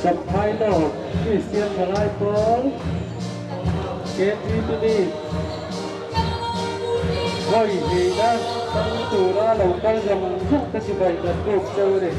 Champhai North Kristian Thalai Pawl, KTP League vawi hnihna hmang tura lo kal zawng zawng te chibai kan buk cheu a ni.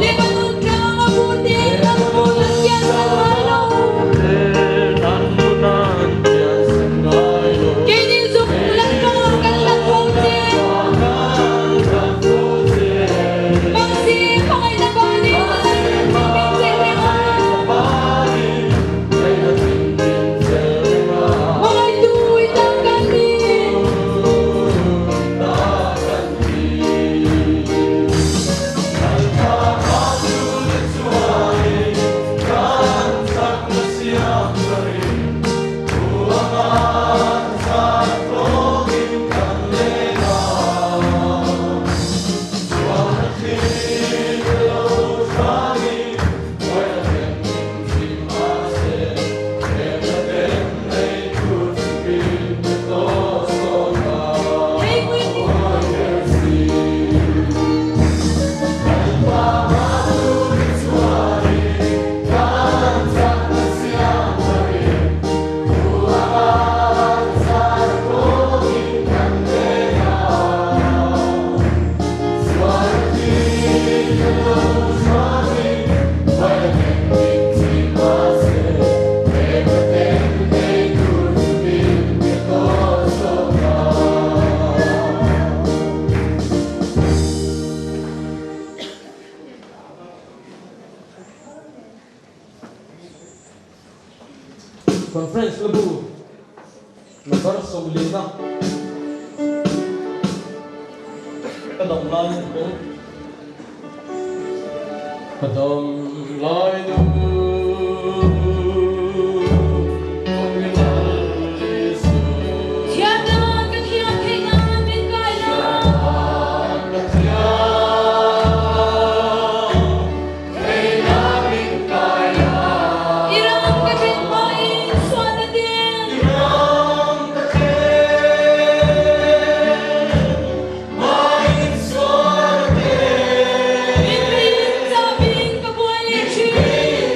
Lebanon tlang a vur te kan hmun an kiansan ngai lo. Keini zuk lamkangah kan hlat fo che. Mahse hmangaihna banin min chelh reng a. Hmangaihtu i tan kan ni. Conference la bu number 40 na ka dam lai nu ka dam lai nu. Thiamna ka thiam theih nan min kai la. I ram ka thlen hma in suan a den. Min peiin cahbin ka buai leh thin.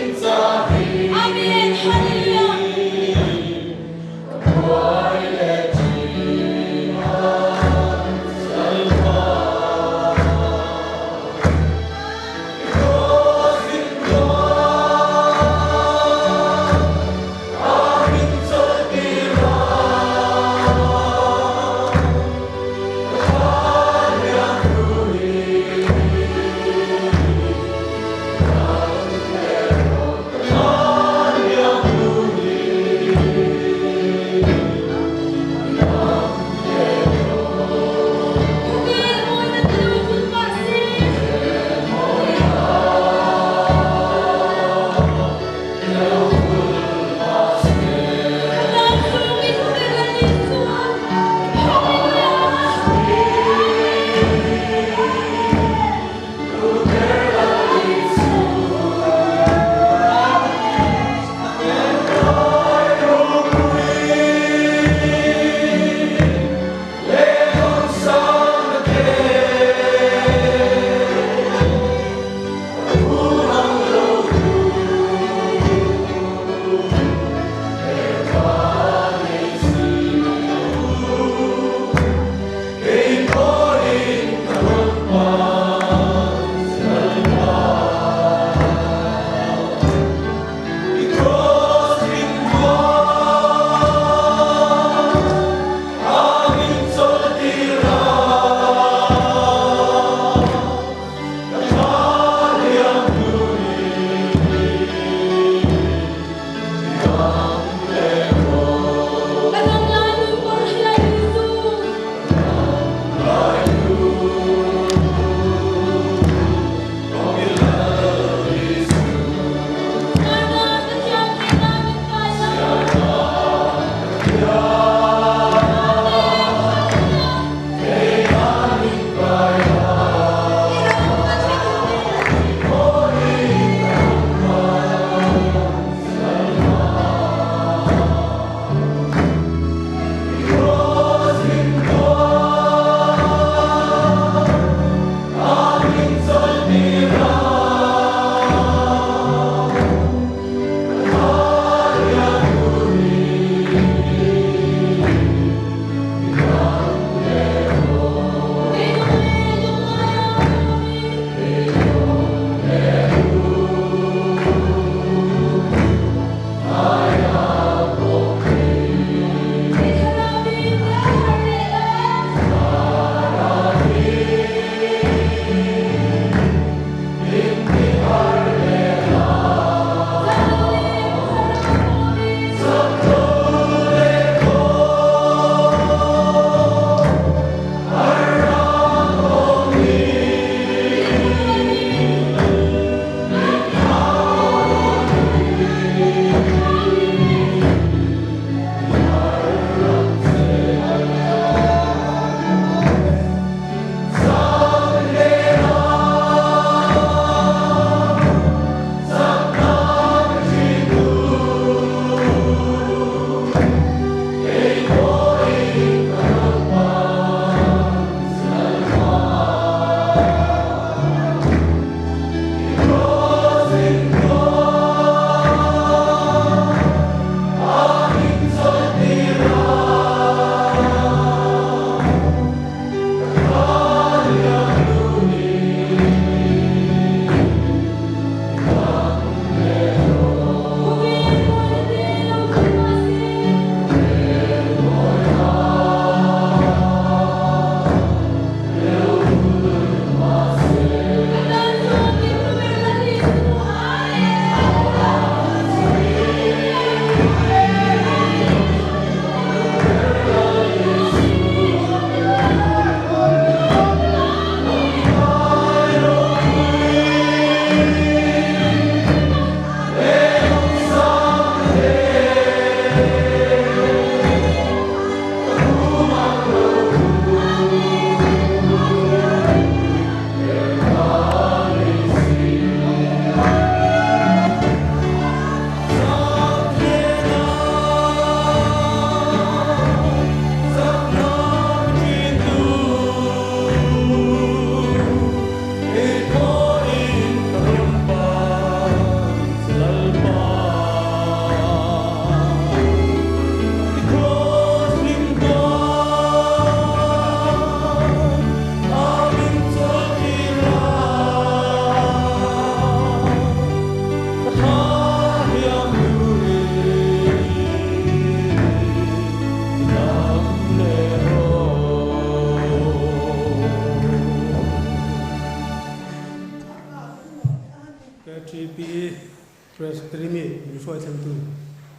Presbytery mi min hruai thlengtu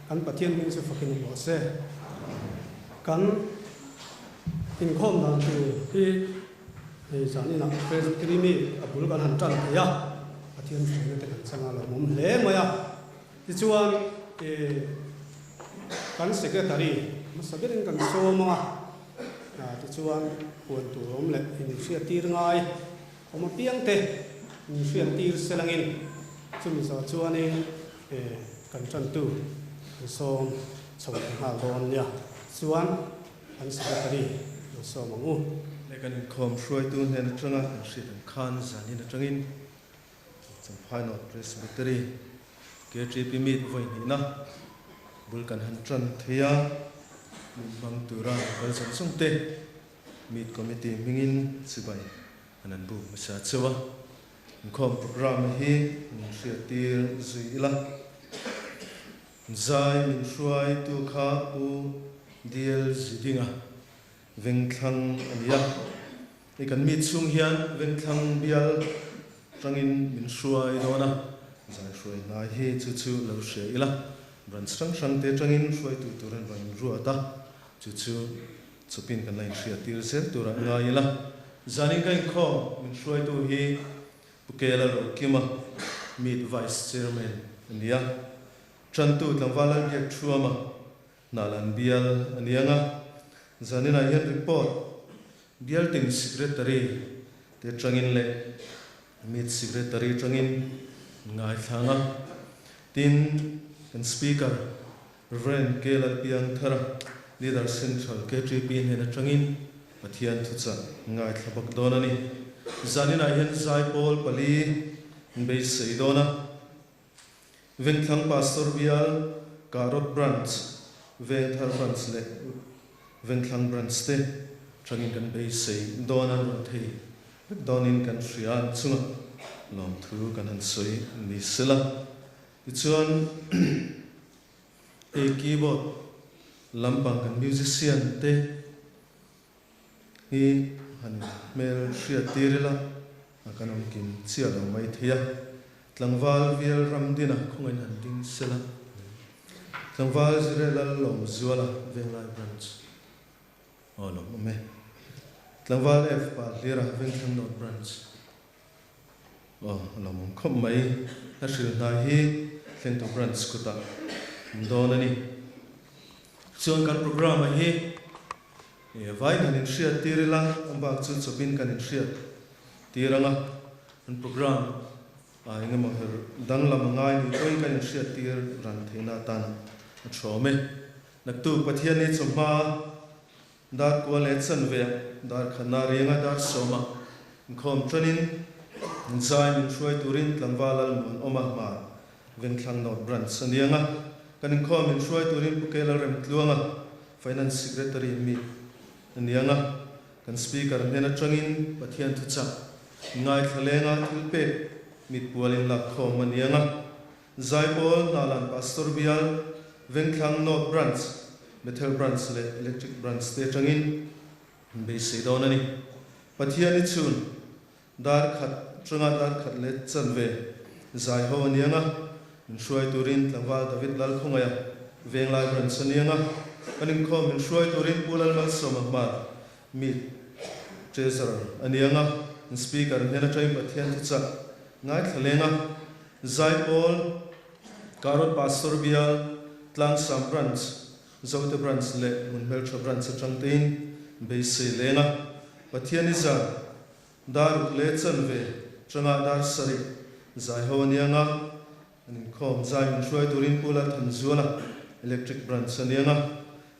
kan Pathian hming chu fakin awm rawh se. Kan inkhawm dan tur hi hei zaninah Presbytery mi a bul kan han tan thei a, Pathian hruaina te kan chang a lawmawm hle mai a. Tichuan kan Secretary hmasa berin kan sawm ang a, tichuan huan tur awm leh inhriattir ngai Awm apiang te min hriat tir se langin chumi zawh chuanin kan tantu kan sawm chho ta nghal dawn nia. Chuan kan secretary lo sawm ang u. Leh kan inkhawm hruaitu hnen atanga kan hriat ang khan zanin atangin Champhai North Presbytery KTP meet vawi hnihna bul kan han tan thei a, min hmang tura kal zawng zawng te Meet Committee hmingin chibai an an buk hmasa cheu a, inkhawm programme hi min hriattir zui ila. Zai min hruaitu kha Pu DL Zidinga Vengthlang a ni a, hei kan meet chhung hian Vengthlang bial tangin min hruai dawn a, zai hruai hnai hi chu chu lo hria ila, branch hrang hrang te tangin hruaitu tur an rawn ruat a, chu chu Chupin kan la inhriat tir zel tur ah ngai ila. Zanin ka inkhawm min hruaitu hi Pu Kela Rokima, Meet Vice Chairman a ni a. Tantu tlangval Lalbiak Thuama, Hnalan bial a ni ang a. Zaninah hian report bial tin Secretary te tangin leh Meet Secretary tangin ngaithlang a. Tin, kan Speaker Rev. K. Lalpiangthara, Leader Central KTP hnen atangin Pathian thuchah ngaithla bawk dawn a ni. Zaninah hian zaipawl pali an beisei dawn a. Vengthlang Pastor Bial, Karot Branch, Vengthar Branch leh Vengthlang Branch te tangin kan beisei dawn a, rawn thei vek dawnin kan hria an chunga lawmthu kan han sawi ni sela. Tichuan, hei keyboard lampang kan musician te hi han hmel hriat tir ila a kan awm kim chiah lo mai thei a. Tlangval Vial Ramdina khawngaihin han ding sela, Tlangval Zire Lallawmzuala Venglai Branch aw lawm awm e. Tlangval F Pahlira Vengthlang North Branch. Aw, a lawmawm khawp mai. Hla hrilh hna hi Thlengtu Branch kutah awm dawn a ni. Chuan kan programme hi vaiin han inhriat tir ila, a bak chu chawpin kan inhriat tir ang a. Kan programme ah eng emaw her danglam a ngai ni pawhin kan inhriat tir ran theihna atan a tha awm e. Naktuk Pathian hi chawhma Dar kua leh chanve ah dar khatna rianga dar sawma inkhawm tanin zai min hruai turin tlangval Lalmuan awm a hmar Vengthlang North Branch a niang a, kan inkhawm min hruai turin Pu Kela Remtluanga Finance Secretary meet a niang a, kan Speaker hnen atangin Pathian thuchah ngaithla lenga thilpek mit pualin lakkhawm a niang a. Zaipawl, Hnalan Pastor Bial, Vengthlang North Branch, Bethel Branch leh Electric Branch te atangin an beisei dawn a ni. Pathian i chhun dar khat tanga dar khat leh chanve zai ho a niang a, min hruai turin tlangval David Lalkhawngaia Venglai Branch a niang a, kan inkhawm min hruai turin Pu Lalmalsawma Hmar Meet Treasurer a niang a, an Speaker hnen atangin Pathian thuchah ngaithla leng a, Zaipawl, Karot Pastor Bial, Tlangsam Branch, Zote Branch leh Hmunhmeltha Branch atang tein beisei leng a, Pathian i zan dar ruk leh chanve tangah dar sarih zai ho a niang a, an inkhawm zai min hruai turin Pu Lalthanzuala, Electric Branch a niang a,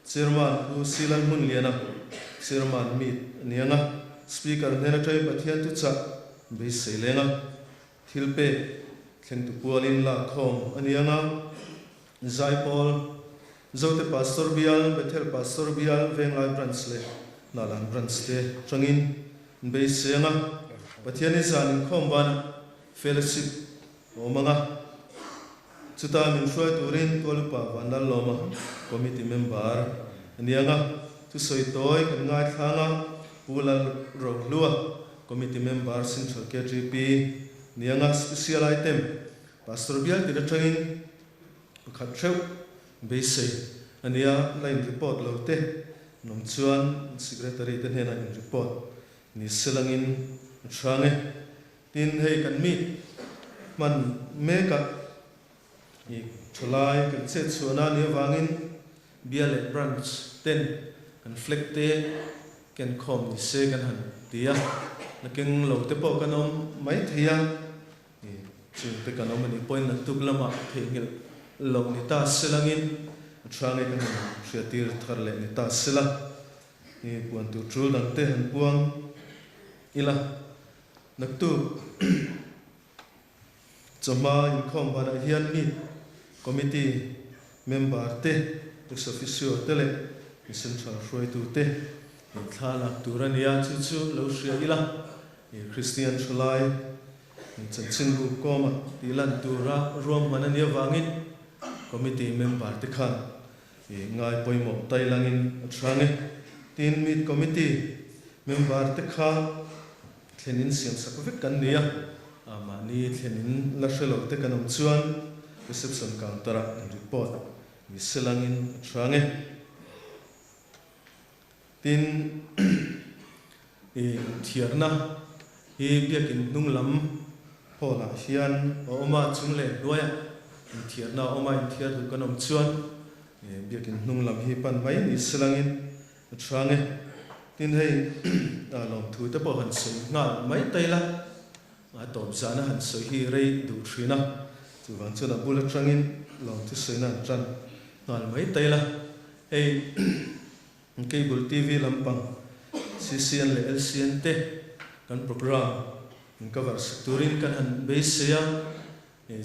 Chairman Pu Silan Hmunliana, Chairman Meet a niang a, Speaker hnen atangin Pathian thuchah beisei leng a. Thil pek thlengtu pualin lakkhawm a ni ang a, Zaipawl, Zote Pastor Bial, Bethel Pastor Bial, Venglai Branch leh Hnalan Branch te tangin an beisei ang a, Pathianin zan inkhawm banah fellowship a awm ang a, chuta min hruai turin Tualupa Vanlallawma Committee member a ni ang a, thusawi tawi kan ngaithlang a, Pu Lalrohlua. Committee member Central KTP Nianga Special Item. Pastor bial tin atangin pakhat theuh beisei a nia, la in report lo te an awm chuan Secretary te hnenah in report ni selangin a chhang e. Tin, hei kan meet hman mekah i thalai kan chet chhuahna a nih avangin bial leh branch ten kan flag te ken khawm ni se kan han ti a, la keng lo te pawh kan awm mai thei a, i chung te kan awm a nih pawhin naktuk lamah theihnghilh loh ni ta selangin a tha nge kan han hriattir thar leh ni ta sela, i puan tur tul dang te han puang ila naktuk. Chawhma inkhawm banah hian meet committee member te, ex officio te leh mi central hruaitu te inthla lak tur a ni a, chu chu lo hria ila Kristian thalai chanchinbu kawma tih lan tura ruahman a nih avangin committee member te khan ngai pawimawh tailangin a chhang e. Tin, meet committee member te kha Thlen in siam sak vek kan ni a, mahni thlen in la hre lo te kan awm chuan reception counter ah in report ni se langin a chhang e. Tin, i inthiarna hi biakin hnung lam hall ah hian a awm a, chung leh hnuai ah inthiarna a awm a, inthiar duh kan awm chuan biakin hnung lam hi pan mai ni se langin A chhang e. Tin hei a lawmthu te pawh han sawi nghal mai ta ila, a tawp zana han sawi hi rei duh thin a, chuvang chuan a bul atangin lawmthu sawina an tan nghal mai ta ila. Hei Cable TV lampang CCN leh LCN te kan program in cover sak turin kan han beisei a,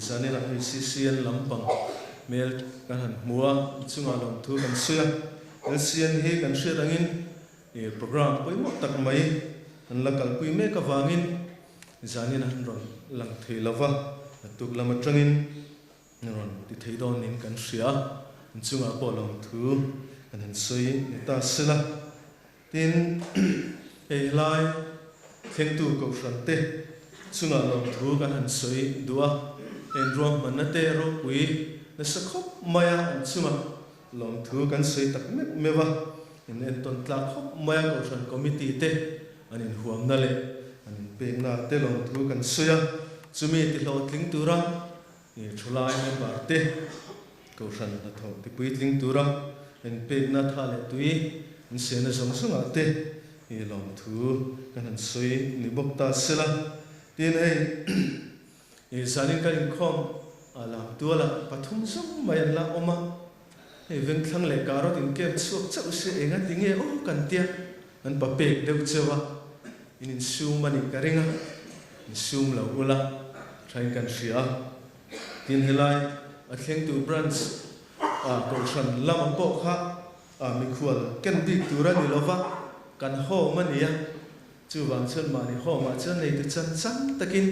Zanin ah hei CCN lampang hmel kan han hmu a, chungah lawmthu kan sawi a, LCN hi kan hriat angin program pawimawh tak mai an la kalpui mek avangin zanin an rawn lang thei lo va, tuk lam atangin rawn ti thei dawnin kan hria a, chungah pawh lawmthu kan han sawi ni ta sela. Tin, hei helai thlengtu Kohhran te chungah lawmthu kan han sawi duh a, heng ruahmanna te ropui nasa khawp mai a an chungah lawmthu kan sawi tak meuh meuh a, in entawn tlak khawp mai a Kohhran Committee te an inhuamna leh an inpekna te lawmthu kan sawi a, chumi tihlawhtling tura Thulai member te Kohhran hnathawh tipuitling tura inpekna tha leh tui an siamna zawng zawngah te i lawmthu kan han sawi ni bawk ta sela. Tin hei i zanin kan inkhawm a lam tualah pathum zawng mai an la awm a, hei vengthlang leh karot inkem chhuak chauh se enga ti nge aw kan tia an pa pek deuh cheu a, in insum a nih ka ring a, insum lo ula thain kan hria a. Tin helai a thlengtu branch ah kohhran lamah pawh kha mikhual ken bik tur a ni lova, kan home a ni a, chuvang chuan mahni home ah chuan neitu chan chan takin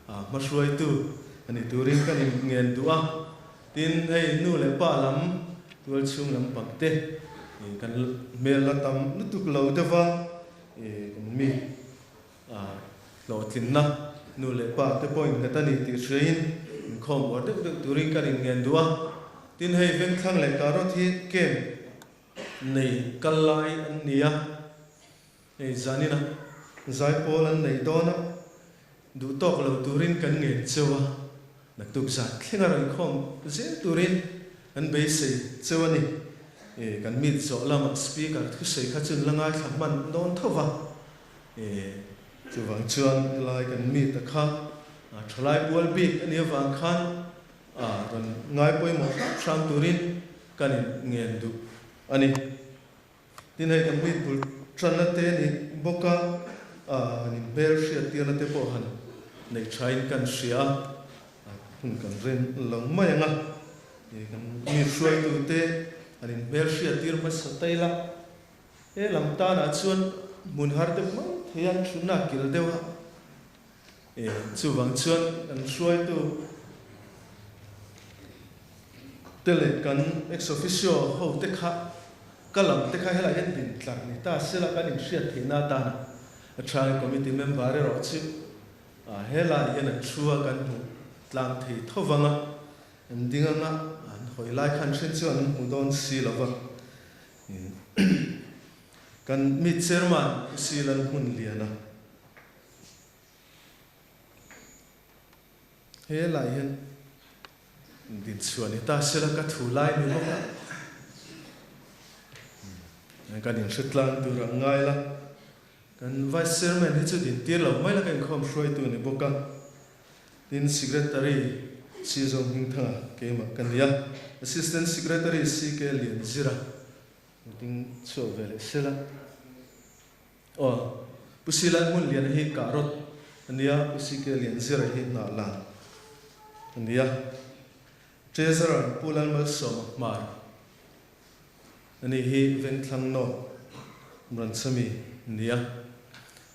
hmahruaitu a ni turin kan in ngen duh a. Tin hei nu leh pa lam tual chhung lam pang te kan hmel la tam lutuk lo deuh va, kan mi Hlawhtlinna nu leh pa te pawh innghet a ni tih hriain inkhawm uar deuh deuh turin kan inngen duh a. Tin hei Vengthlang leh Karot hi camp nei kal lai an ni a, hei zanina zaipawl an nei dawn a, duh tawk lo turin kan ngen cheu a, Naktuk zat thlenga rawn khawm zel turin kan beisei cheu a ni. E, kan meet zawh lamah speaker thusawi kha chun la ngaithla hman dawn tho va. E, chuvang chuan helai kan meet a kha thalai bual bik a nih avang khan a rawn ngai pawimawh hrang hrang turin kan in ngen duh a ni. Tin hei kan meet bul tanna te a ni bawk a, han in hmel hriat tirna te pawh han nei thain kan hria a, hun kan ren lo mai ang a, kan meet hruaitu te han in hmel hriat tir hmasa ta ila, he lam tanah chuan hmun har deuh mai thei a, thutna a kil deuh a, chuvang chuan kan hruaitu te leh kan ex officio ho te kha ka lam te kha helai hian din tlar ni ta sela kan inhriat theihna atana a tha committee member erawh chu helai hian an thu a kan hmuh. tlang thei tho vang a, an ding anga an hawi lai khan then chu an hmu dawn si lo va. Kan mi chairman Pu Silan Hmunliana he lai hian din chhuah ni ta sela ka thu lai ni bawk a, kan inhre tlang tur ang ngai la. Kan Vice Chairman hi chu din tir lo mai la ka inkhawm hruaitu ni bawk a. Tin, Secretary Si Zawng Hmingthanga keimah ka ni a, Assistant Secretary CK Lianzira ding chhuak ve leh sela. Aw, Pu Silai Hmunliana hi kah rawt a nia, Pu CK Lianzira hi hnah lan a nia. Treasurer Pu Lalmalsawma Hmar a ni hi Vengthlang North branch ami a nia.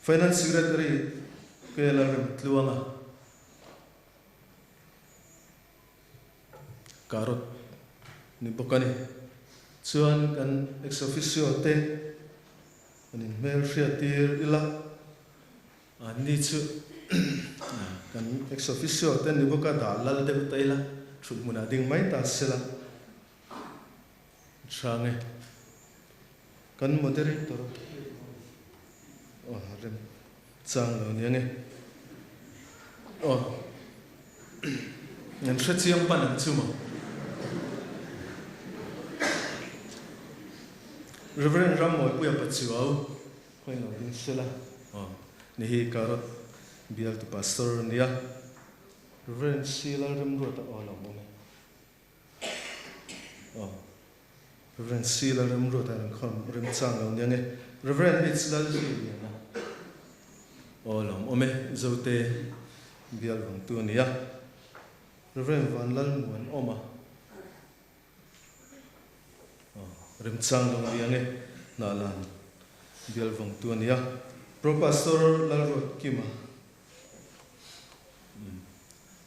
Finance Secretary K Lalremtluanga. Carrot ni bawk a ni. Chuan kan ex officio te an inhmel hriat tir ila, anni chu kan ex officio te ni bawk a, dah lal deuh ta ila, thut hmunah ding mai ta sela tha nge. Kan moderator aw rem chang lo nia nge aw an hre chiang pan ang chu maw. Reverend Rammawipuia Pachuau khawi lo ding sela aw ni hi Karot bialtu pastor ania Reverend C Lalremruata aw lo awm e. Aw. Rev. C. Lalremruata an khawm remchang lo nia nge. Rev. H. Lalzuiliana aw lawm awm e, Zote bial vawngtu a ni a. Rev. Vanlalmuanawma aw remchang lo nia nge, Hnahlan bial vawngtu a ni a. Pro Pastor Lalruatkima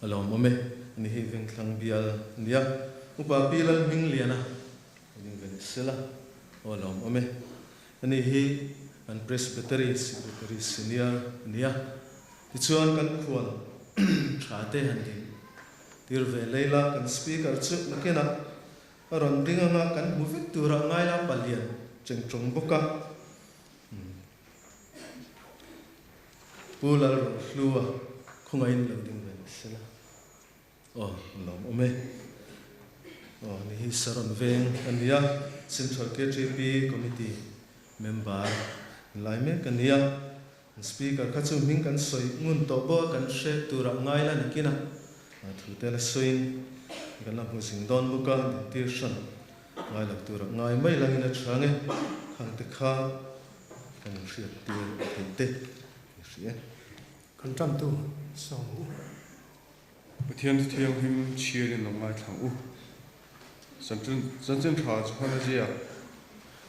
A lawmawm e, ani hi Vengthlang bial a nia. Upa Pi Lalhmingliana a ding ve leh sela, aw a lawmawm e. Ani hi an Presbytery Secretary Senior a nia. Tichuan kan khual tha te han ding tir ve leila kan Speaker chu nakinah a rawn ding anga kan hmu vek turah ngaila palian chengchawng bawk a. Pu Lalrohlua khawngaihin lo ding ve ni sela. Aw, a lawm awm e. Aw, ni hi Saron veng a nia, Central KTP Committee member lai mek a nia. Speaker kha chu hming kan sawi ngun tawh bawk a, kan hre turah ngai la nakin a, thu te la sawiin kan la hmu zing dawn bawk a, dintir hran ngai lo turah ngai mai langin a tha nge, khang te kha Kan inhriat tir theih te i hria. Kan tantu sawm u. Pathian chu thianghlim chhiarin lo ngaithlang u. Chanchin tha Johana ziak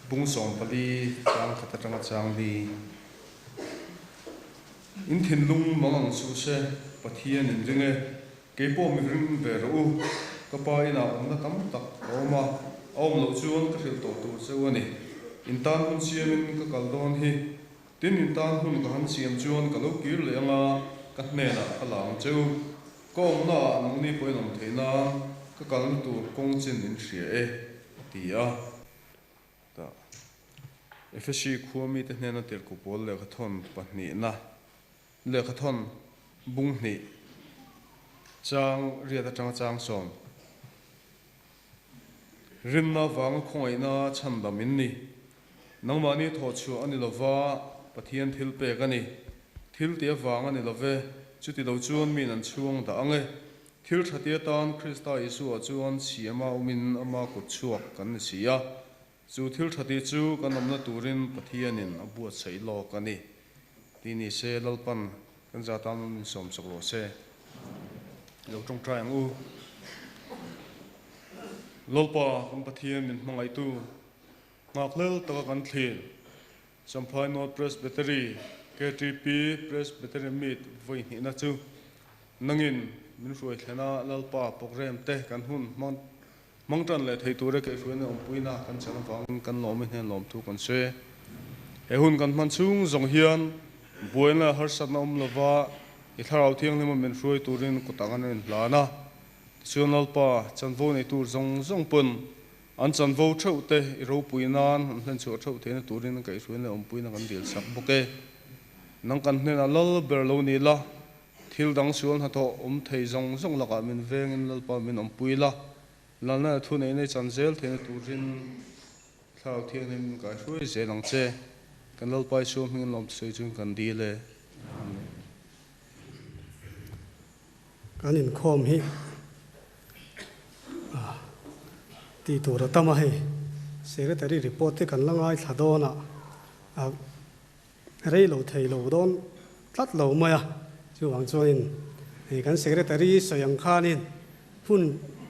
bung 14 chang khat atanga chang li. In thinlung mang ang suh se, Pathian in ring e, kei pawh mi ring ve rawh u. Ka pa inah awmna tam tak a awm a, a awm loh chuan ka hrilh tawh tur cheu a ni. In tan hun siamin ka kal dawn hi. Tin, in tan hun ka han siam chuan ka lo kir leh anga ka hnenah ka la ang cheu. Ka awmnaah nangni pawhin awm theih nan ka kalna tur kawng chin in hria e, a ti a. Tah Efesi khua mite hnena tirhkoh pawl lehkhathawn pahnihna lehkhathawn bung hnih chang riat atanga chang sawm rinna vanga khawngaihna chhandam in ni. Nangmahni thawhchhuah a ni lova, Pathian thil pek a ni. Thil ti avang a ni love, chuti lo chuan miin an chhuang dah ang e. Thil tha ti atan Krista Isua chuan siama awmin ama kut chhuak kan ni si a. Chu thil tha ti chu kan awmna turin Pathianin a buatsaih lawk a ni. Ti ni se Lalpan kan za tan min sawm chawk rawh se. Lo tawngtai ang u. Lalpa kan Pathian min hmangaihtu nghakhlel taka kan thlir Champhai North Presbytery KTP Presbytery Meet vawi hnihna chu nangin min hruai thlena Lalpa program te kan hun hmang Hmang tan leh thei tura keihruaina awmpuina kan chan avangin kan lawm i hnen lawmthu kan sawi. He hun kan hman chhung zawng hian buaina leh harsatna awm lova I Thlarau Thianghlima min hruai turin kutah kan rawn inhlan a. Tichuan Lalpa, chanvo nei tur zawng zawng pawn an chanvo theuh te i ropui nan an hlen chhuah theuh theihna turin kaihhruain leh awmpuina kan dil sak bawk e. Nang kan hnenah lal ber lo ni la, thil dang sual hnathawh awm thei zawng zawng lakah min vengin Lalpa min awmpui la, lalna leh thuneihna i chan zel theihna turin Thlarau Thianghlim min kaihruai zel ang che. Kan Lalpa Isua hmingin lawmte sawi chuan kan dil e. Amen. Kan inkhawm hi tih tur a tam a hei. Secretary report te kan la ngaithla dawn a, a rei lo thei lo dawn tlat lo mai a. Chuvang chuanin hei kan secretary sawi ang khanin hun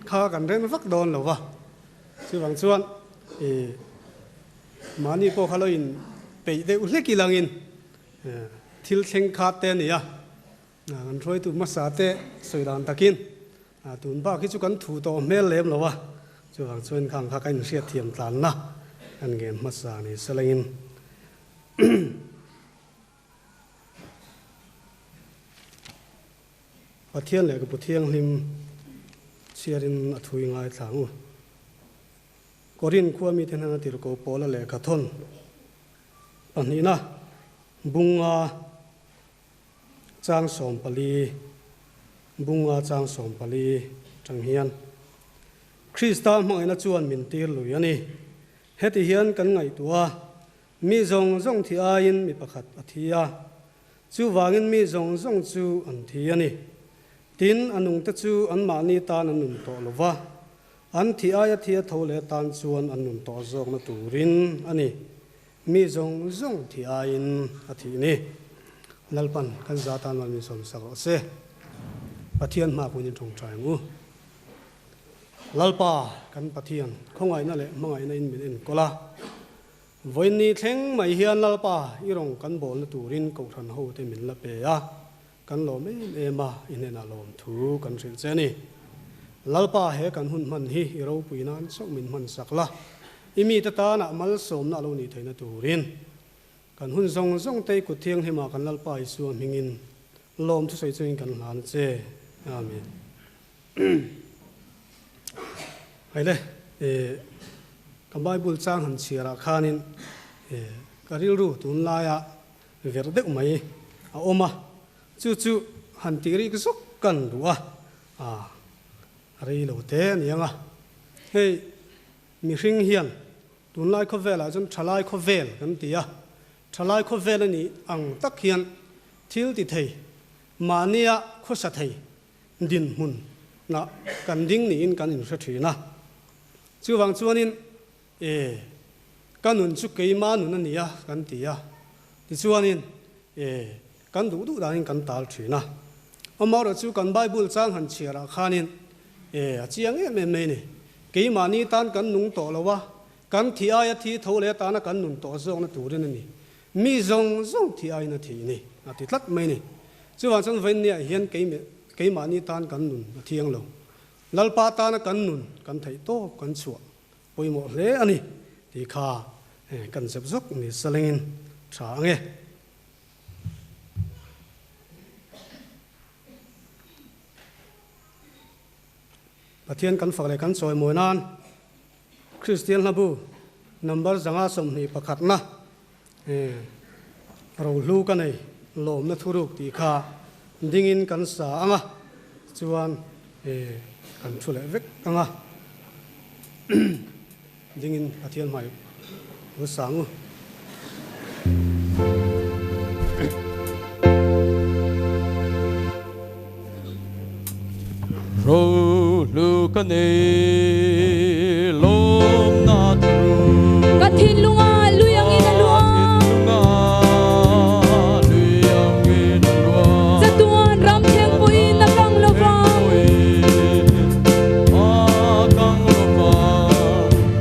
kha kan reng vak dawn lo va. Chuvang chuan ih mahni pawh kha lo in peih deuh hlek ilangin thil thleng khat te a ni a. Kan hruaitu hmasa te sawi dan takin tun bak hi chu kan thu tawh hmel lem lo a, chuvang chuan khang kha ka inhriat thiam tlanna kan ngen hmasa ni selengin Pathian lehkhabu thianghlim chhiarin a thui ngai thla ang u. Korin khua mite hnena tirhkoh Paula lehkha thawn pahnihna bunga Chang 14, Bunga chang 14 tang hian Krista hmangaihna chuan min tir lui a ni. Heti hian kan ngaihtuah a, mi zawng zawng thi aiin mi pakhat a thi a, chuvangin mi zawng zawng chu an thi a ni. Tin, a nungte chu anmahni tan an nun tawh lo va, an thi aia thi a tho leh tan chuan an nun tawh zawkna turin a ni. Mi zawng zawng thi aiin a thih ni. Lalpan kan za tan mal min sawm sak rawh se. Pathian hma kun in tawngtai ang u. Lalpa kan Pathian khawngaihna leh hmangaihna in min enkawl a. Vawiinni thleng mai hian Lalpa i rawn kan bawlna turin Kohhran ho te min la pe a. Kan lawm em em a, i hnenah lawm thu kan hrilh che a ni. Lalpa he kan hun hman hi i ropui nan chauh min hman sak la, i mite tanah malsawmna a lo nih theihna turin. Kan hun zawng zawng te i kut thianghlimah kan Lalpa Isua hmingin lawm thusawi chungin kan hlan che. Amen. Haile, ka Bible chang han chhiarah khanin ka rilru tunlaia Verh deuh mai a awm a, chu chu han tih rik zawk kan duh a, a rei lo te a ni ang a. Hei mihring hian tunlai khawvelah chuan thalai khawvel kan ti a, thalai khawvel a nih ang tak hian thil ti thei, mahnia khawsa thei dinhmun nah kan ding niin kan inhre thin a. Chuvang chuanin E, ka nun chu keima nun a ni a, kan ti a. Tichuanin, e, kan duh duh danin kan tal thin a. Amaherawh chu kan Bible chang han chhiarah khanin, e, a chiang em em mai a ni. Keimahni tan kan nung tawh lo a, kan thi aia thi tho leh atana kan nun tawh zawkna turin a ni. Mi zawng zawng thi aiin a thi ni, a ti tlat mai a ni. Chuvang chuan vawiinniah hian keimahni tan kan nun a thiang lo. Lalpa tana kan nun kan theih tawp kan chhuah Pawimawh hle a ni tih kha kan zep zawk ni salengin tha ang e. Pathian kan fak leh kan chawimawi nan Kristian hlabu number 121 na rohlu ka nei lawmna thuruk tih kha dingin kan sa ang a, chuan kan thu leh vek ang a, dingin Pathian hmai u sang u. Rohlu ka nei lawmna thu. Ka thinlunga lui angin a luang. Chatuan ram thleng pawhin a kang lo vang.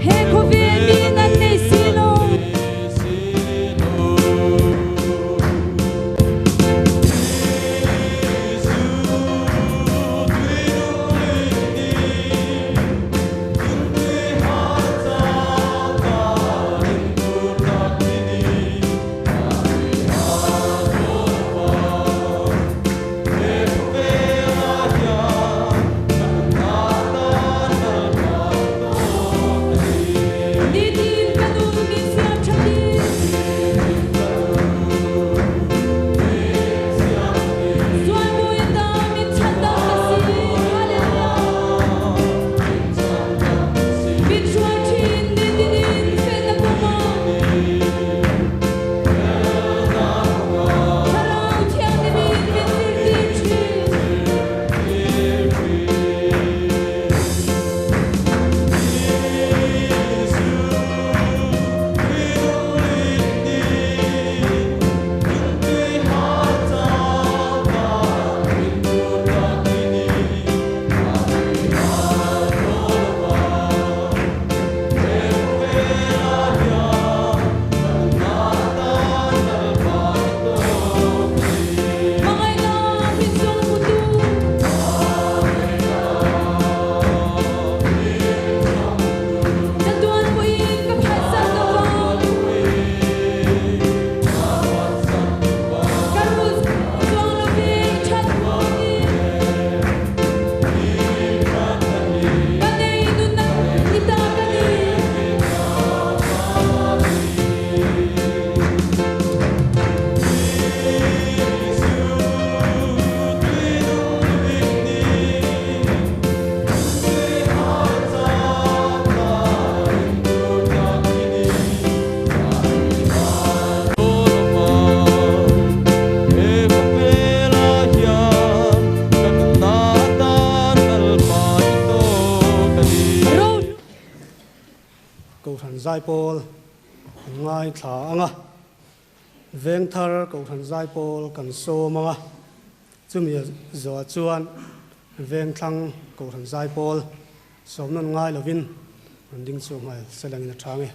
He khawvel min an nei si lo. Zaipawl kan ngaithla ang a, Vengthar Kohhran Zaipawl kan sawm ang a, chumi zawhah chuan Vengthlang Kohhran Zaipawl sawm nawn ngai lovin rawn ding chhuak nghal selangin a chhang e.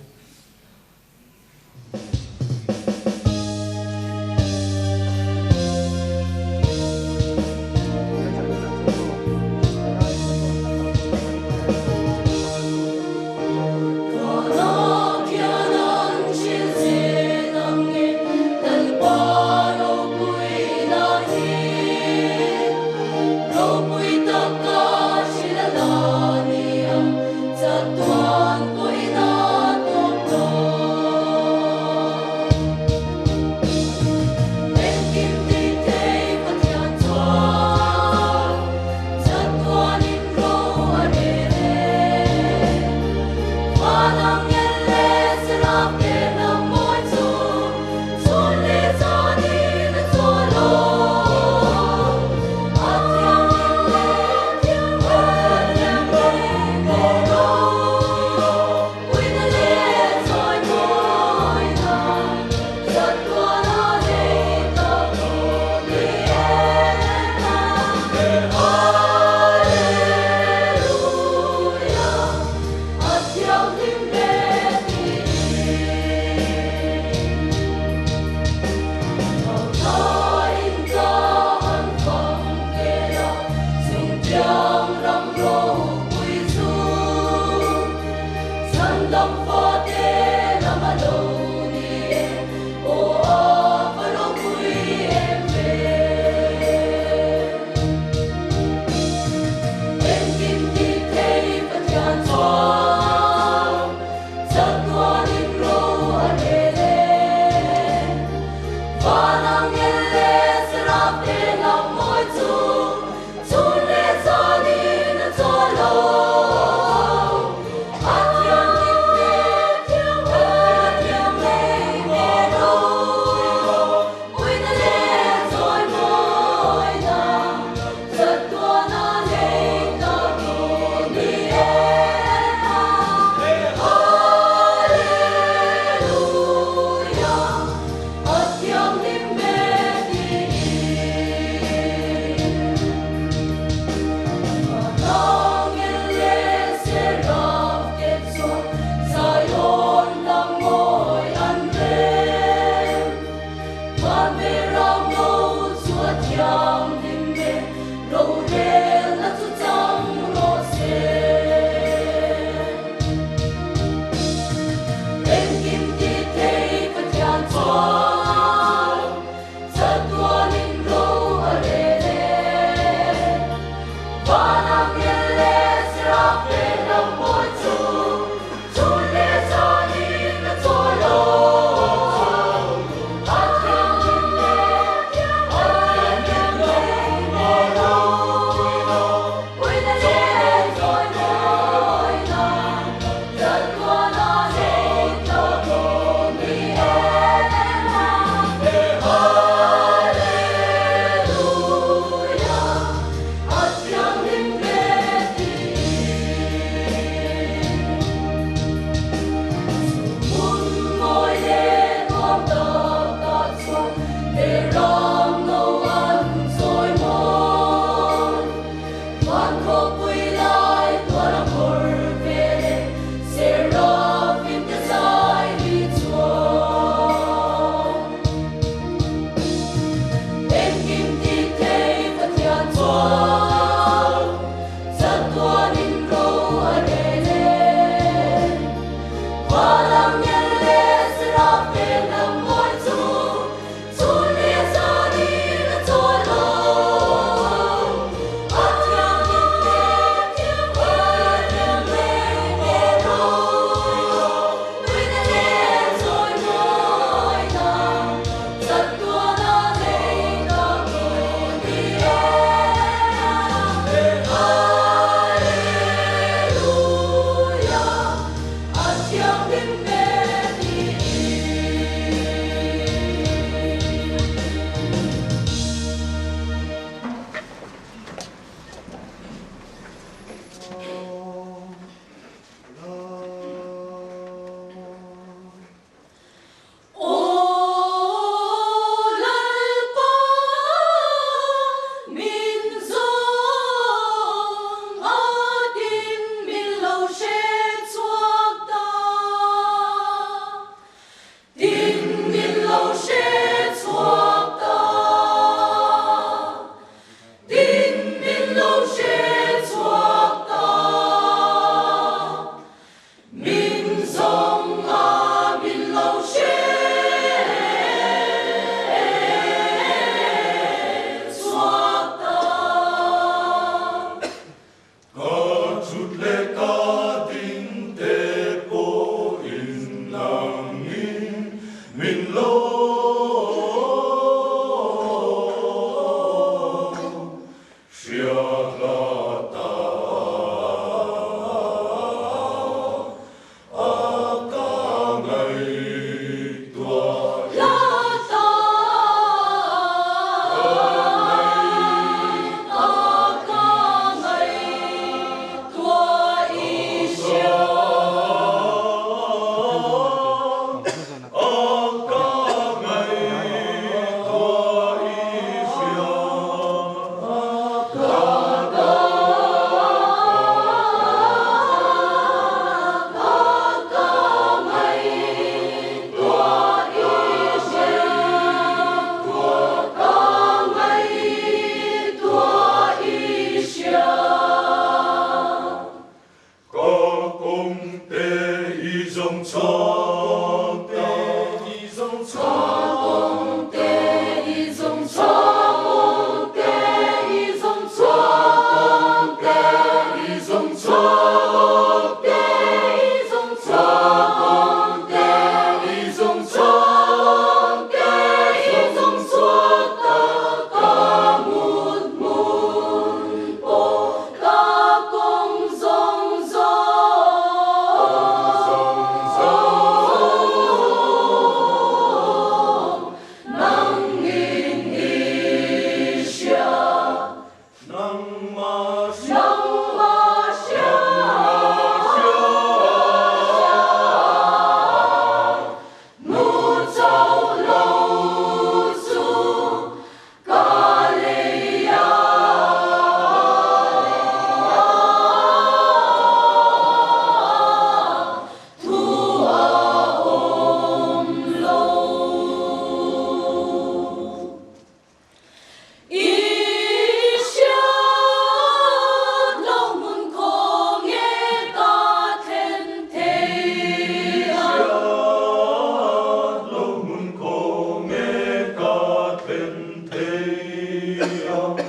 ang.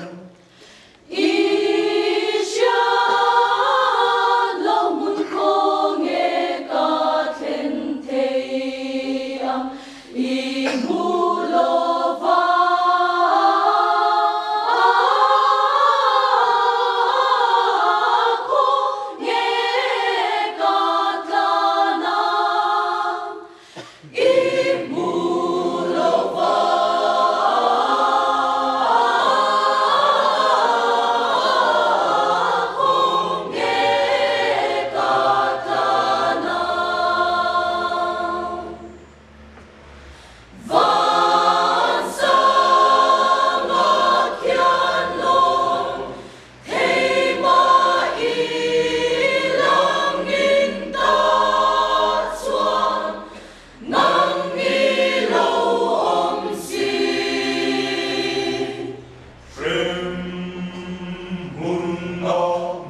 I hriat lo hmun khawnge ka thlen thei ang i hmu lo va. Khawnge ka tlan ang i hmu lo va. Khawnge ka tlan ang. Van sanga khian lawm thei mah i langin ta chuan nang ni lo awm si. Hrem hmun a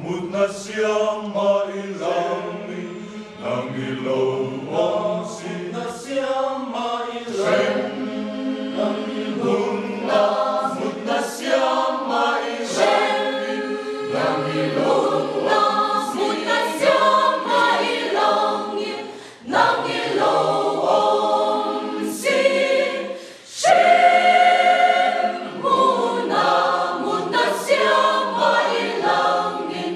mutna siam a i langin nang i lo awm si. Hrem hmun a mutna siam a i langin nang i lo awm si. Mutna siam a i langin nang i lo awm si. Hrem hmun a mutna siam a i langin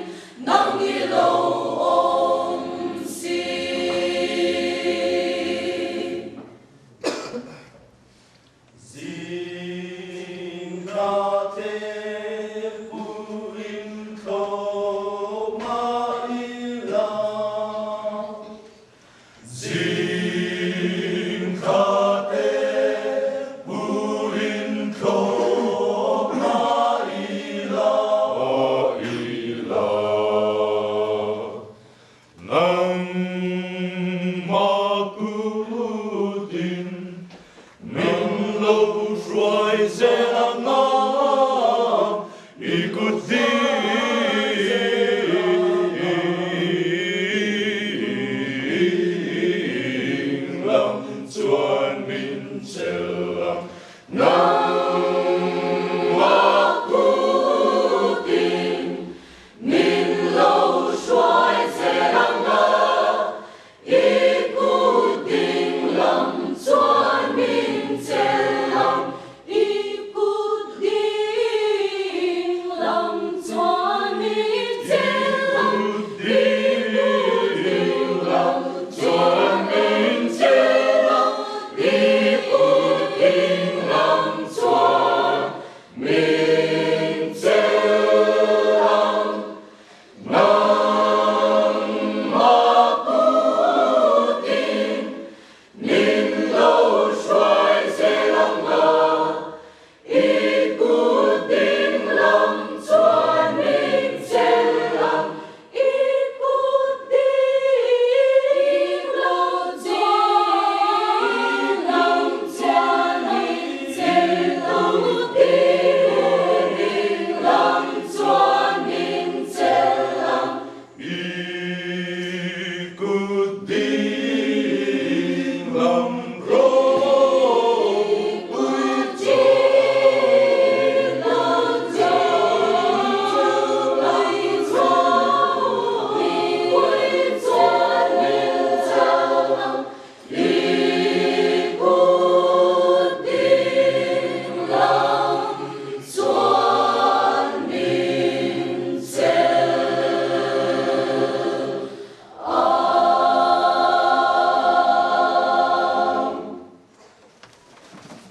nang i lo awm si. Zing thla te puin thlawk mah ila. Zing thla te puin thlawk mah ila. Ila nangmah kutin min lo hruai zel ang a, i kut ding lam chuan min chelh ang. Nangmah kutin min lo hruai zel ang a, i kut ding lam chuan min chelh ang. I kut ding lam chuan min chelh ang. I kut ding lam chuan min chelh ang. I kut ding lam chuan min chelh ang. Nangmah kutin min lo hruai zel ang a, i kut ding lam chuan min chelh ang. I kut ding lam chuan min chelh ang. I kut ding lam chuan min chelh ang. I kut ding lam ropui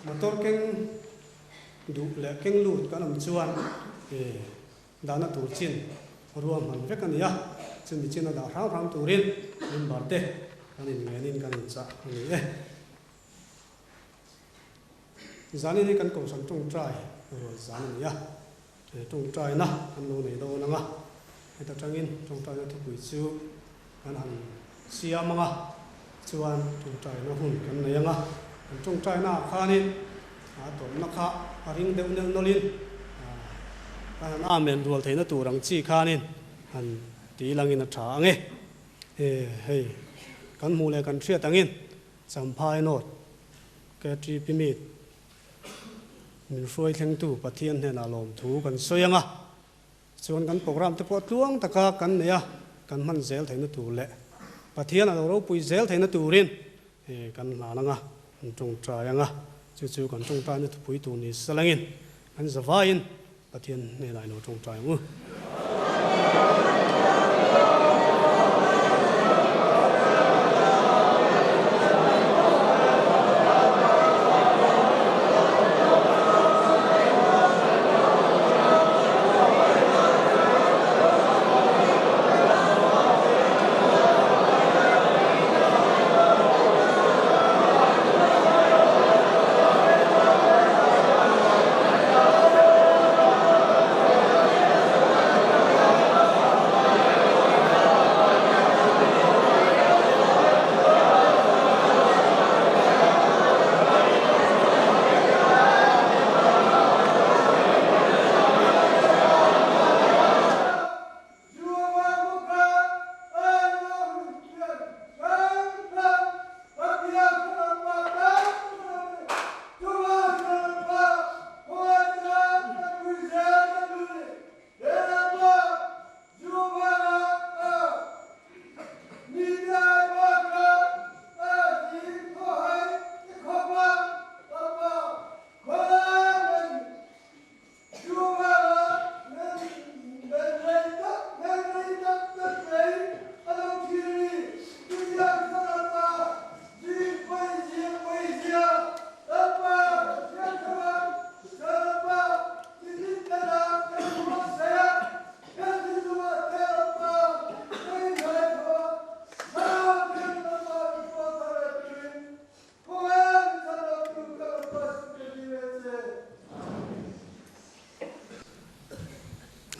Motor keng duh leh keng lut kan awm chuan dahna tur chin ruahman vek a ni a, chumi chin a dah hrang hrang turin member te kan inngenin kan inchah a ni e. Zanin hi kan kohhran tawngtai rual zan a ni a, he tawngtaina kan lo nei dawn ang a, heta tangin tawngtaina thupui chu kan han siam ang a, chuan tawngtaina hun kan nei ang a, kan tawngtaina ah khanin a tawmna kha a ring deuh neuh nawlhin kan han amen rual theihna tur ang chi khanin han ti langin a tha ang e. Hei kan hmuh leh kan hriat angin Champhai North KTP Meet. min hruai thlengtu Pathian hnenah lawmthu kan sawi ang a, chuan kan programme te pawh tluang taka kan nei a, kan hman zel theihna tur leh Pathian a lo ropui zel theihna turin kan hlan ang a, kan tawngtai ang a, chu chu kan tawngtaina thupui tur ni salangin kan zavaiin Pathian hnenah i lo tawngtai ang u.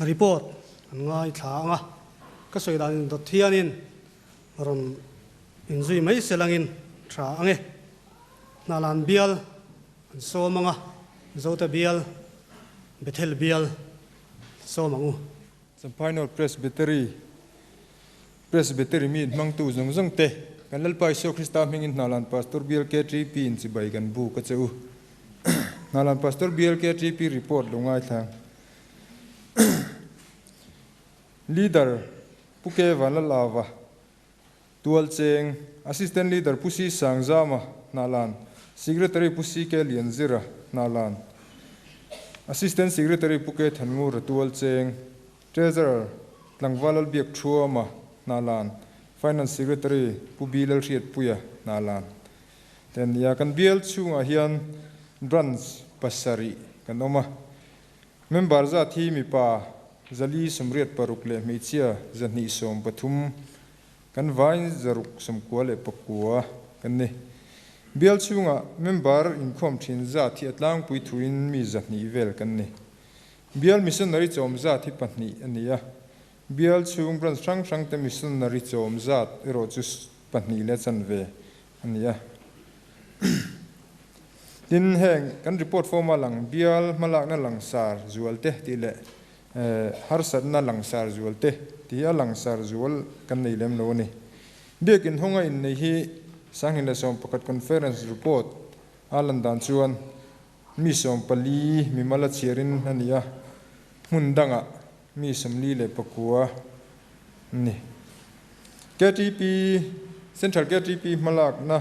Report an ngaithla ang a, ka sawi dan in dawt hianin rawn inzui mai se langin tha ang e. Hnalan bial an sawm ang a, Zote bial, Bethel bial sawm ang u. Champhai North Presbytery Presbytery mi hmangtu zawng zawng te, kan Lalpa Isua Krista hmingin Hnalan Pastor Bial KTP in chibai kan buk a che u. Hnalan Pastor Bial KTP report lo ngaithlang. Leader Pu Ke Vanlalava, Tualcheng, Assistant Leader Pu Si Sangzama, Hnalan, Secretary Pu CK Lianzira, Hnalan, Assistant Secretary Pu Ke Thanngura, Tualcheng, Treasurer, Tlangval Lalbiak Thuama, Hnalan, Finance Secretary, Pu B Lalhriatpuia, Hnalan. Te an ni a, kan bial chhungah hian Branch pasarih kan awm a. Member zat hi mipa 486 leh hmeichhia 213, kan vain 694 kan ni. Bial chhungah member inkhawm thin zat hi a tlangpui thuin mi 200 vel kan ni. Bial missionary chawm zat hi pahnih a ni a, bial chhung branch hrang hrangte missionary chawm zat erawh chu pahnih leh chanve a ni a. Tin, heng kan report form a lang bial hmalakna langsar zualte tih leh harsatna langsar zualte tih hi a langsar zual kan nei lem lo a ni. Biakin hawnga innei hi 2011 conference report a lan dan chuan Mi 14 mimal a chhiarin a ni a, hmun dangah mi 49 a ni. Ktp, Central ktp hmalakna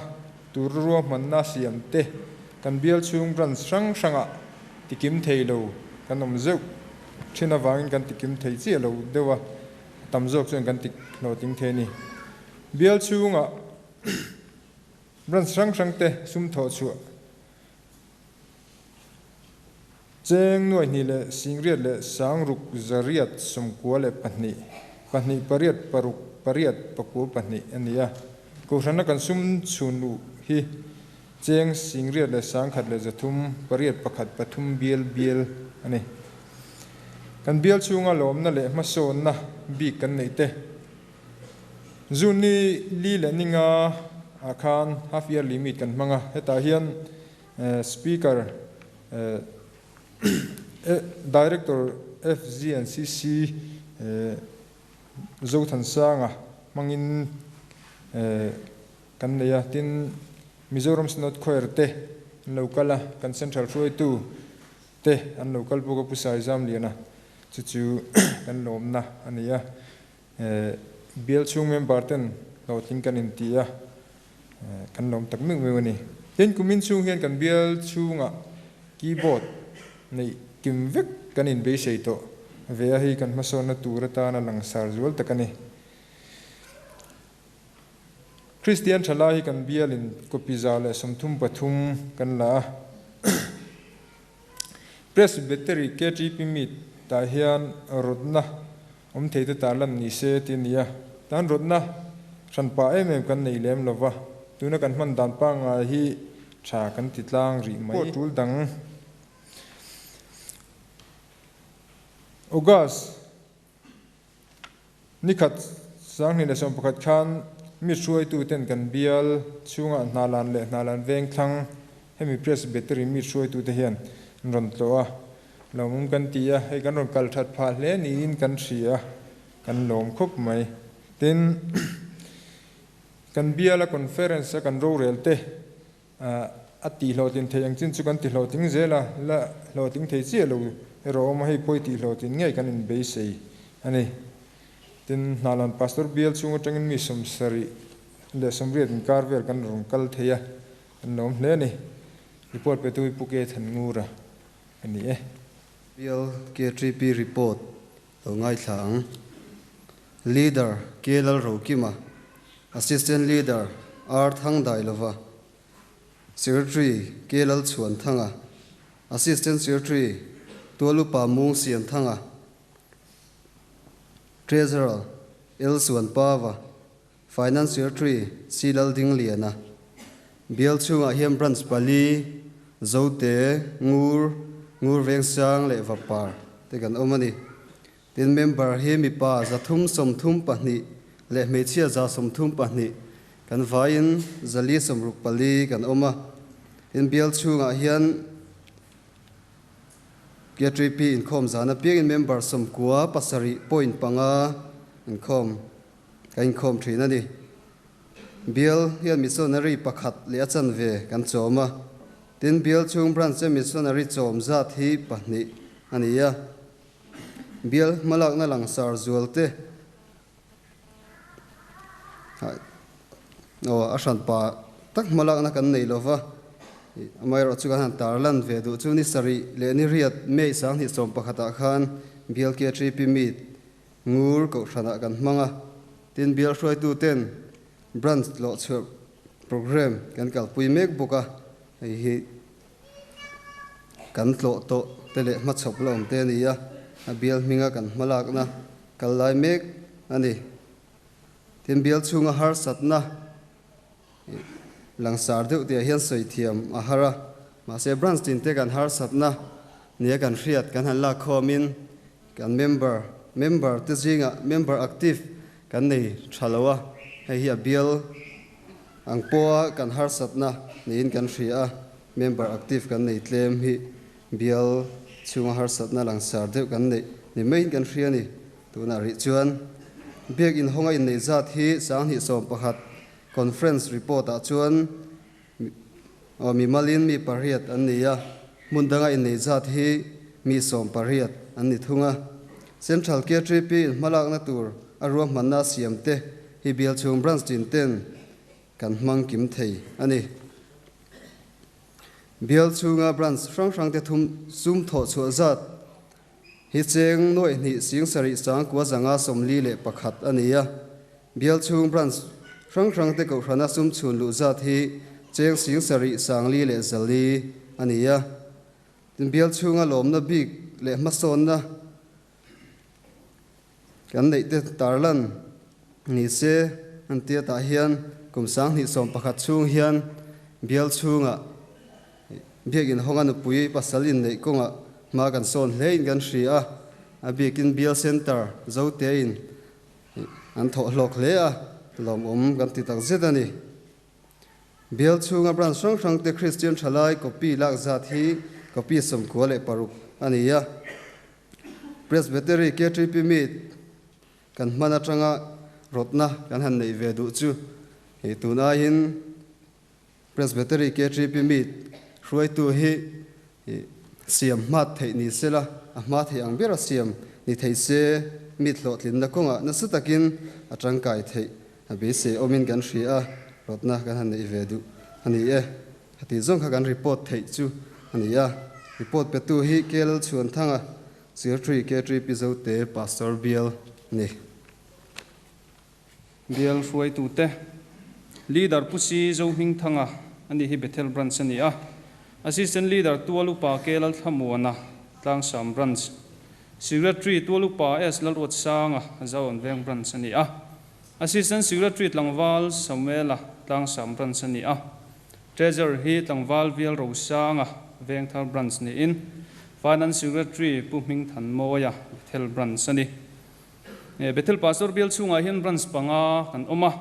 tur ruahmanna siam te kan bial chhung branch hrang hrangah tikim thei lo kan awm zeuh thin avangin kan tikim thei chiah lo deuh a, tam zawk chuan kan tik hlawhtling thei a ni. Bial chhungah branch hrang hrang te sum thawh chhuah Cheng 2,892 2 8 6 8 9 2 a ni a. Kohhrana kan sum chhun luh hi cheng 6,103 8 1 3 bial bial a ni. Kan bial chhunga lawmna leh hmasawnna bik kan neih te. June ni li leh ni nga ah khan half yearly meet kan hmang a, hetah hian Speaker Director FGNCC Zothansanga hmangin kan nei a, tin Mizoram Synod Choir te an lo kal a, kan Central hruaitu. te an lo kal bawk a Pu Saizamliana chu chu kan lawmna a ni a. Bial chhung member ten hlawhtling kan inti a, kan lawm tak meuh meuh a ni. Tin, kumin chhung hian kan bial chhungah keyboard neih kim vek kan inbeisei tawh ve a, hei kan hmasawnna tur atana langsar zual tak a ni. Kristian thalai hi kan bialin copy 133 kan la a. Presbytery KTP Meet tah hian rawtna awm thei te tarlan ni se ti a ni a, tan rawtna hran pah em em kan nei lem lova, tuna kan hman dan pangngai hi tha kan ti tlang rih mai. Pawh tul dang August Nikhat 2011 khan mi hruaituten kan bial chhungah Hnalan leh Hnalan Vengthlang hemi Presbytery mi hruaitute hian an rawn tlawh a, lawmawm kan ti a, hei kan rawn kal that phah hle niin kan hria a, kan lawm khawp mai. Tin, kan biala conference a kan rorel te a tihhlawhtlin theih ang chin chu kan tihlawhtling zel a, la hlawhtling thei chiah lo erawh awm a, hei pawi tihhlawhtlin ngei kan inbeisei a ni. Tin, Hnalan Pastor bial chhung atangin mi 78 inkar vel kan rawn kal thei a, kan lawm hle a ni. Report petu hi Pu Ke Thanngura a ni e. Bial KTP report lo ngaithla ang. Leader K Lalrokima, Assistant Leader R Thangdailova, Secretary K Lalchhuanthanga, Assistant Secretary Tualupa Mung Siamthanga, Treasurer L Suanpava, Finance Secretary C Laldingliana. Bial chhungah hian Branch pali, Zote, Ngur, Ngur Vengsang leh Vapar te kan awm a ni. Tin, member hi mipa 332 leh hmeichhia 132 kan vaiin 464 kan awm a. Tin, bial chhungah hian KTP inkhawm zan apiangin member 97.5 inkhawm kan inkhawm thin a ni. Bial hian missionary pakhat leh a chanve kan chawm a. Tin, bial chhung branch a missionary chawm zat hi pahnih a ni a. Bial hmalakna langsar zual te aw a hranpa tak hmalakna kan nei lova, amaherawh chu kan han tarlan ve duh chu ni sarih leh ni riat May 2011 ah khan Bial KTP Meet Ngur Kohhranah kan hmang a, tin bial hruaitu ten Branch tlawhchhuah Programme kan kalpui mek bawk a, hei hi Kan tlawh tawh te leh hmachhawp la awm te a ni a, a bial hminga kan hmalakna kal lai mek a ni. Tin, bial chhunga harsatna langsar deuh tih ah hian sawi thiam a har a, mahse branch tin te kan harsatna nia kan hriat kan han lak khawmin kan member member te zingah member active kan nei tha lo a, hei hi a bial Ang pawha kan harsatna niin kan hria a, member active kan nei tlem hi bial chhunga harsatna langsar deuh kan neih ni maiin kan hria a ni. Tunah rih chuan Biak inhawnga inneih zat hi 2011 conference report ah chuan mimalin mi pariat an ni a, hmun danga inneih zat hi mi 18 an ni thung a. Central KTP in hmalakna tur a ruahmanna a siam te Hi bial chhung branch tin ten kan hmang kim thei a ni. Bial chhunga branch hrang hrang te thum sum thawh chhuah zat hi cheng nuaih hnih sing sarih sang kua zanga 41 a ni a. Bial chhung branch hrang hrang te kohhrana sum chhun luh zat hi cheng sing sarih sang li leh zali a ni a. Tin bial chhunga lawmna bik leh hmasawnna Kan neih te tarlan ni se an tia tah hian kum 2011 chhung hian bial chhungah biakin hawnga nupui pasal inneih kawngah hma kan sawn hle in kan hria a, a biakin bial center zote in an thawh hlawk hle a, lawmawm kan ti tak zet a ni. Bial chhunga branch hrang hrang te Kristian thalai copy lak zat hi copy 96 a ni a. Presbytery KTP Meet kan hman atanga rawtna kan han neih ve duh chu hei tun aiin Presbytery KTP Meet hruaitu hi. siam hmat theih ni sela, a hma thei ang bera siam ni thei se, mit hlawhtlinna kawngah nasa takin a tangkai theih a beisei awmin kan hria a, rawtna kan han neih ve duh a ni e. Heti zawng kha kan report theih chu a ni a, report petu hi KL Chhuanthanga, Secretary KTP Zote Pastor Bial a ni. Bial hruaitute, Leader Pu Si Zohmingthanga a nih hi Bethel Branch a ni a, Assistant Leader Tual Upa K Lalthlamuana, Tlangsam Branch, Secretary Tual Upa S Lalruatsanga, Zaon Veng Branch a ni a, Assistant Secretary Tlangval Samuela, Tlangsam Branch a ni a, Treasurer hi Tlangval Vial Rosanga, Vengthar Branch niin Finance Secretary Pu Hmingthanmawia, Bethel Branch a ni. Bethel Pastor bial chhungah hian branch panga kan awm a,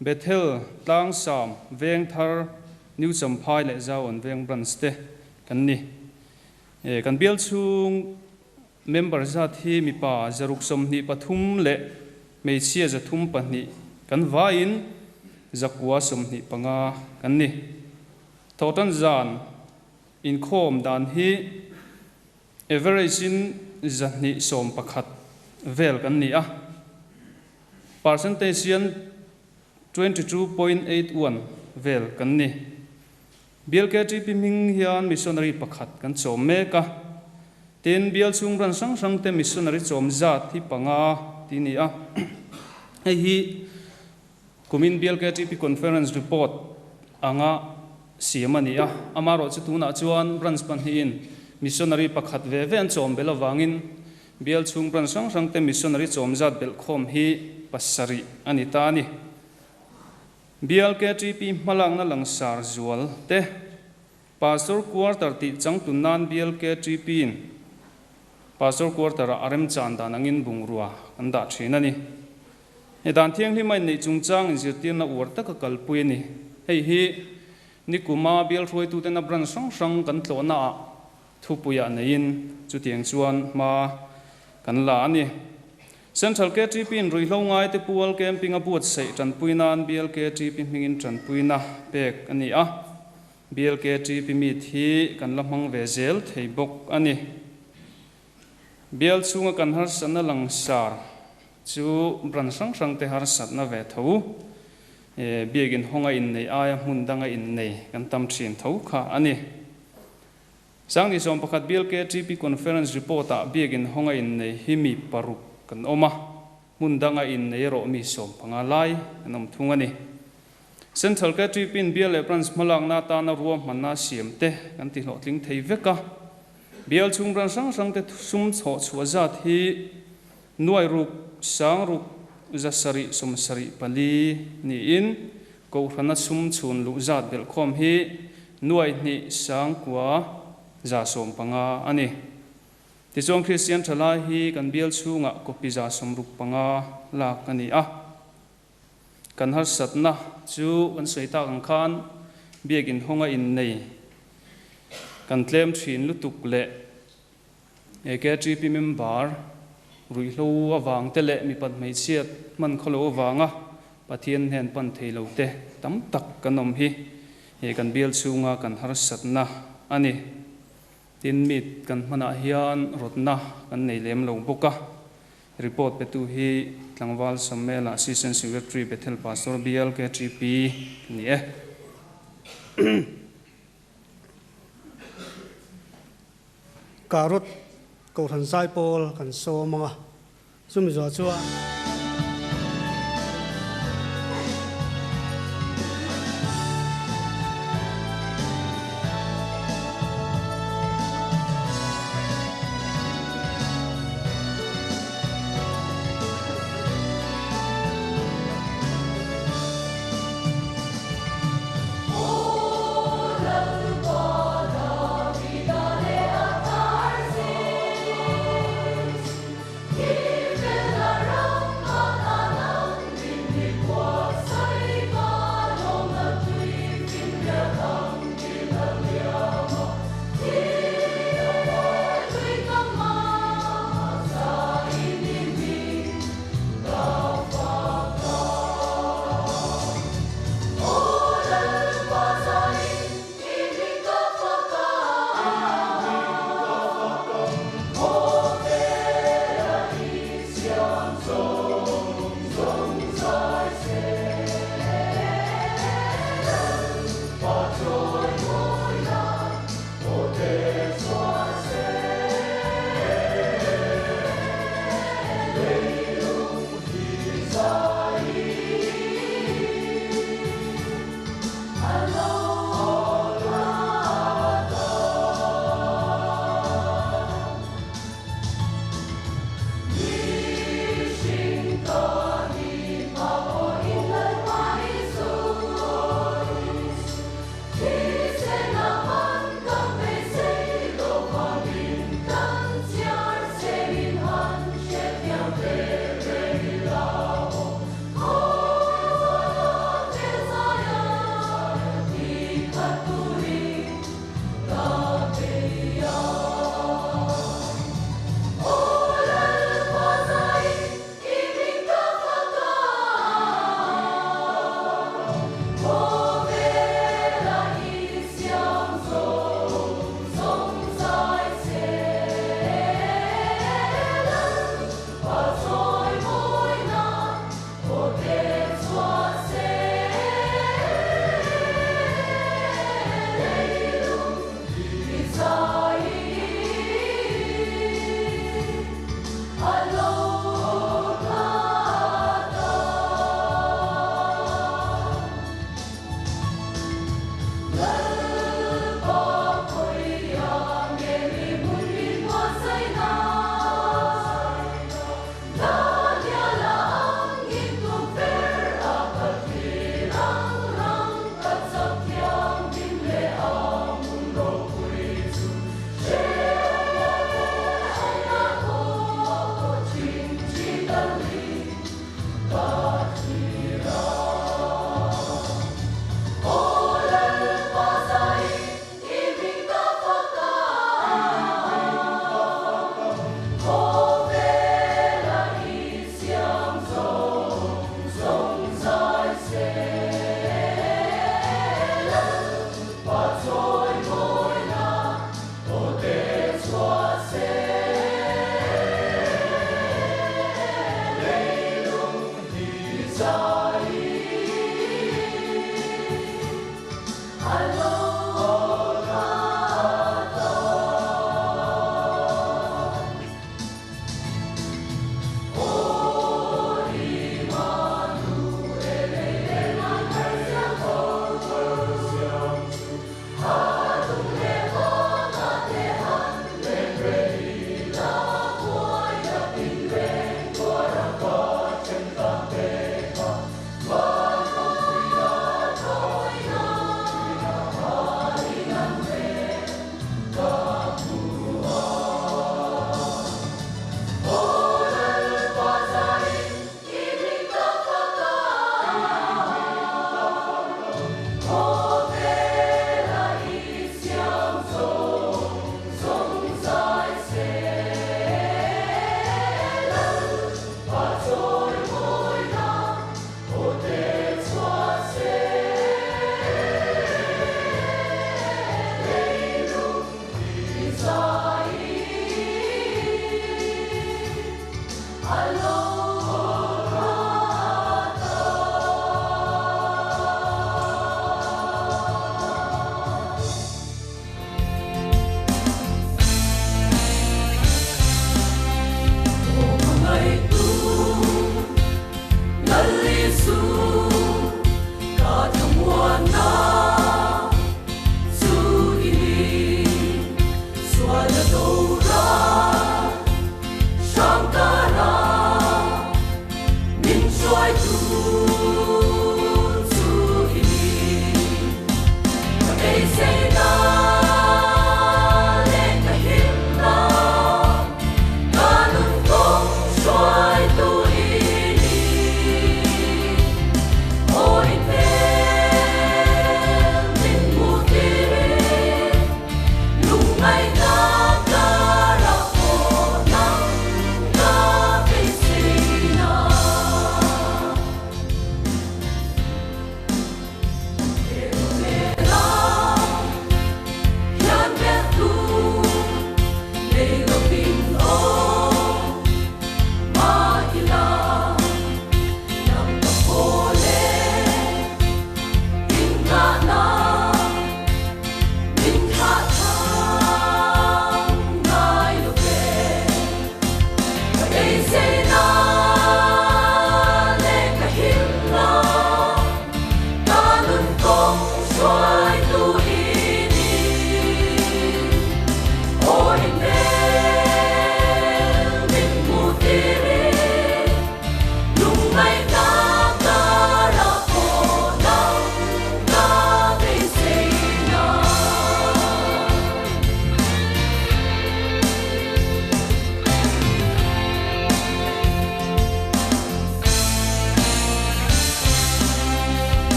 Bethel, Tlangsam, Vengthar, New Champhai leh Zauan Veng branch te kan ni. Kan bial chhung member zat hi mipa 123 leh hmeichhia 302 kan vaiin 925 kan ni. Thawhtan zan inkhawm dan hi Average in 211 vel kan ni a, percentage hian 22.81 vel kan ni. BLKTP hming hian missionary pakhat kan chawm mek a, tin bial chhung ran hrang hrang te missionary chawm zat hi panga ti ni a, hei hi kumin BLKTP conference report anga siam a ni a, amaherawhchu tunah chuan branch pahnihin missionary pakhat ve ve an chawm belh avangin bial chhung branch hrang hrang te missionary chawm zat belh khawm hi pasarih a ni ta a ni. Bial KTP hmalakna langsar zual te Pastor Quarter tih changtun nan bial KTP in Pastor Quarter ah a remchan dan angin bungrua kan dah thin a ni. He dan thianghlim a inneih chungchang inzirtirna uar taka kalpui a ni. Hei hi nikuma bial hruaituten a branch hrang hrang kan tlawhna ah thupuiah neiin chutiang chuan hma kan la a ni. Central KTP in ruihhlo ngaite pual camping a buatsaih tanpui nan bial KTP hmingin tanpuina pek a ni a. Bial KTP meet hi kan la hmang ve zel thei bawk a ni. Bial chhunga kan harsatna langsar chu branch hrang hrang te harsatna ve tho, biakin hawnga innei aia hmun danga innei kan tam thin tho kha a ni. Sangni 11 Bial KTP Conference report ah biakin hawnga innei hi mi paruk kan awm a, hmun danga innei erawh mi 15 lai an awm thung a ni. Central KTP in bial leh branch hmalakna atana ruahmanna siam te kan ti hlawhtling thei vek a. Bial chhung branch hrang hrang te sum chhawh chhuah zat hi nuai ruk sang ruk 774 niin Kohhrana sum chhun luh zat belhkhawm hi nuai hnih sang kua 115 a ni. Tichuan Kristian thalai hi kan bial chhungah copy 65 lak a ni a. Kan harsatna chu kan sawi tak ang khan biakin hawnga innei kan tlem thin lutuk leh KTP member ruihhlo avang te leh mipat hmeichhiat hman khawlo avanga Pathian hnen pan thei lo te tam tak kan awm hi he kan bial chhunga kan harsatna a ni. Tin meet kan hmanah hian rawtna kan nei lem lo bawk a. Report petu hi Tlangval Samuel-a Assistant Secretary Bethel Pastor Bial KTP a ni e. Karot Kohhran Zaipawl kan sawm ang a, chumi zawh chuan.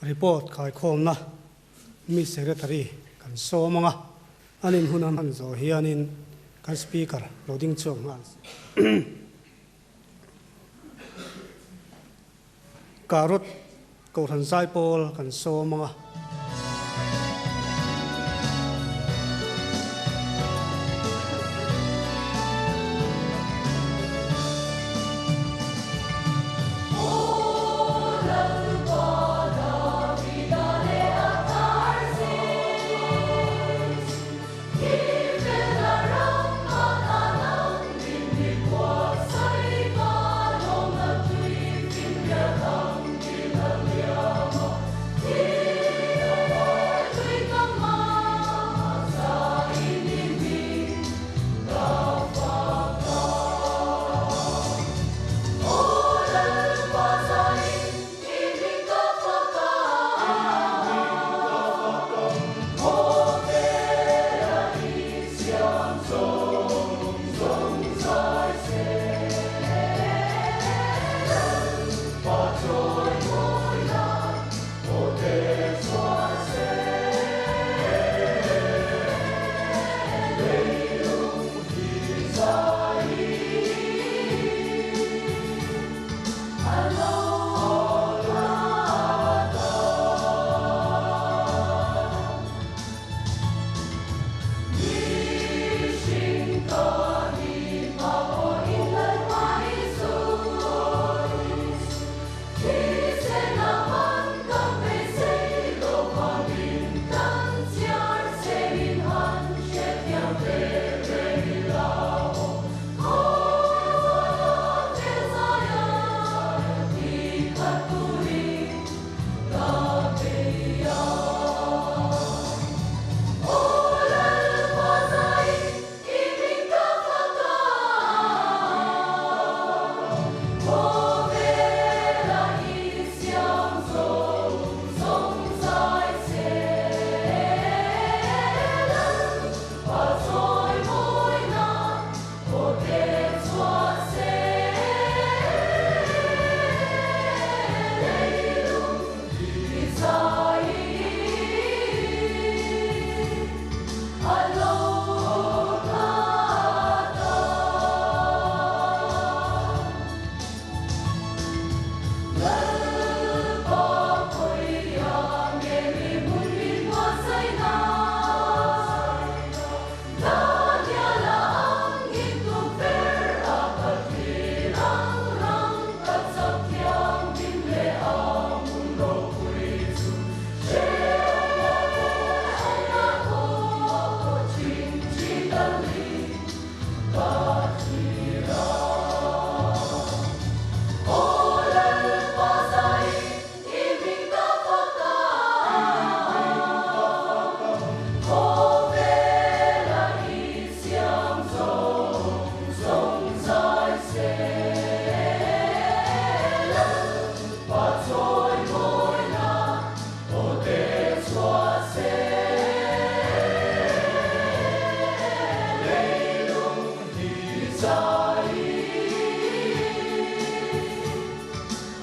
Report khaikhawmna mi Secretary kan sawm anga an in hun a hman zawh hianin kan Speaker lo ding chhuak nghal se. Karut Kohhran Zaipawl kan sawm anga.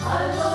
A lo.